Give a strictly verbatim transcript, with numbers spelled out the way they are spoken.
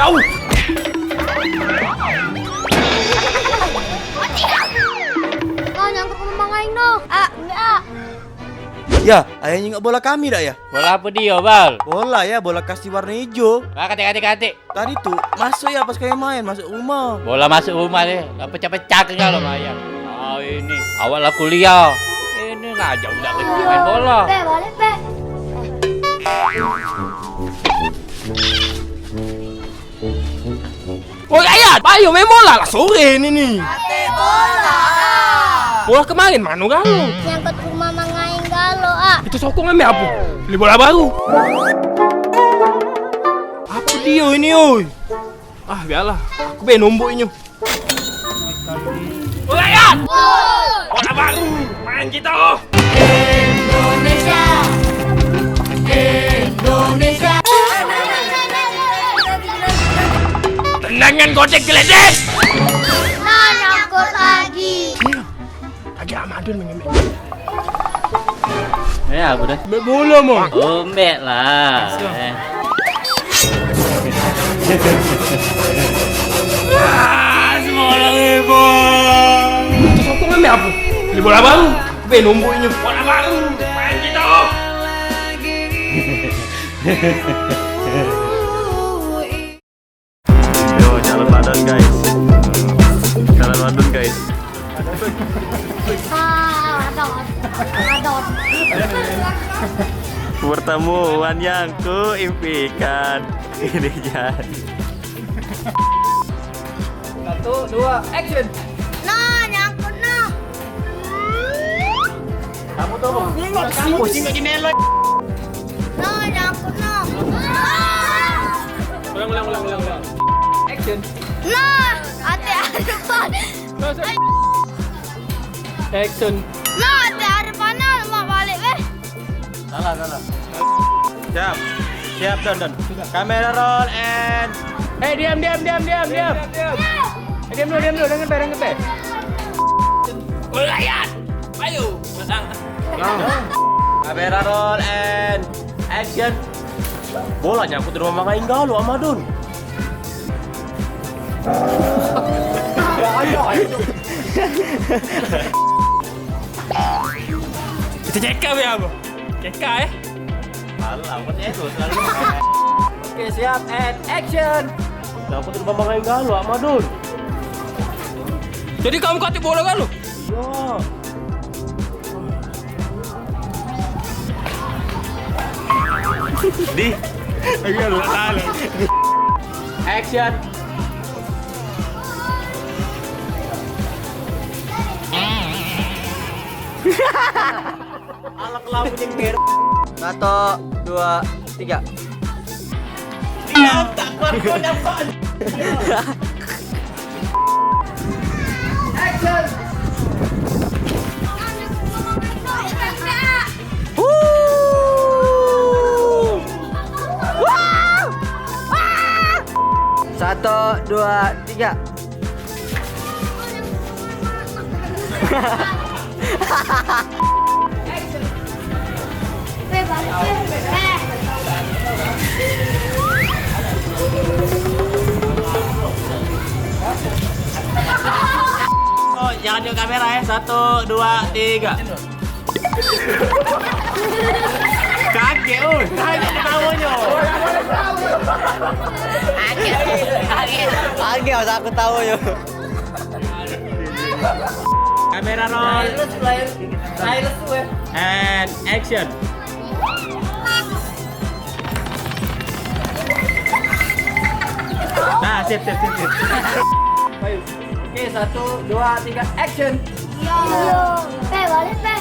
Au! Kau nyangkut ke rumah aing no. Ah, enggak. Ya, ayah nyingok bola kami dak ya? Bola apa dia, Bal? Bola ya, bola kasti warna hijau. Ah, katik, katik, katik. Tadi tuh masuk ya pas kami main, masuk rumah. Bola masuk rumah deh, dah pecah-pecah ke kalau ayah. Ah, ini, awak lah kuliah. Ini lah, ajak budak kecil main bola. Be, balik, be. Oi, Ayat, ayo main bola lah sore ni ni. Ate bola. Bola kemarin mano galo? Nyangkut rumah mangain galo, ah. Itu sokong ambil apa? Beli bola baru. Apa dia ini, oi? Ah, biarlah. Aku be nombok inyo. Oi, Ayat. Bola baru. Main kita. Indonesia. Indonesia. Tendangan kotek geledek. Nah, nyangkut lagi. Lagi Ramadan mengemek. Eh, aku dah. Mek bola, Mang. Oh, mek lah. Eh. Ah, semua orang heboh. Terus aku ngambil apa? Beli bola baru. Be nomboknyo. Bola baru. Main kita. Yo, calon Ramadan, guys. Calon Ramadan, guys. Ah, adon. Adon. Pertemuan yang ku impikan ini jadi. Satu, dua, action. Nah, nyangkut nah. Kamu tuh, kamu sih jendela. No, nyangkut no. Ulang, ulang, ulang, ulang, ulang. Action. No, ate arepan. Action. No, ate arepan, lemak balik weh. Salah, salah. Siap. Siap, Don, Don. Kamera roll and eh, diam, diam, diam, diam, diam. Eh, diam dulu, diam dulu, dengar be, dengar be. Oi, Ayat. Ayo, pasang. Kamera roll and action. Bola nyangkut di rumah mangain galo, Amadun. Kita cekak be apa? Cekak, eh? Malu amat, eh, tuh, selalu. Oke, siap, and action. Nyangkut di rumah mangain galo, Amadun. Jadi kamu katik bola galo? Iya. Di. Iya, lu salah. Action. Alah, kelabu nyengker. Satu, dua, tiga. Dia tak kuat, kau dapat. Action. Satu, dua, tiga. Oh, jangan tengok kamera ya. Satu, dua, tiga. Kaget, oi. Kaget ketawanya. Kaget. Kaget, masa aku tahu, yo. Kamera roll. Silence, silence. Silence tu, eh. And action. Nah, sip, sip, sip, sip. Baik. Oke, satu, dua, tiga, action. Yo. Pe, balik, pe.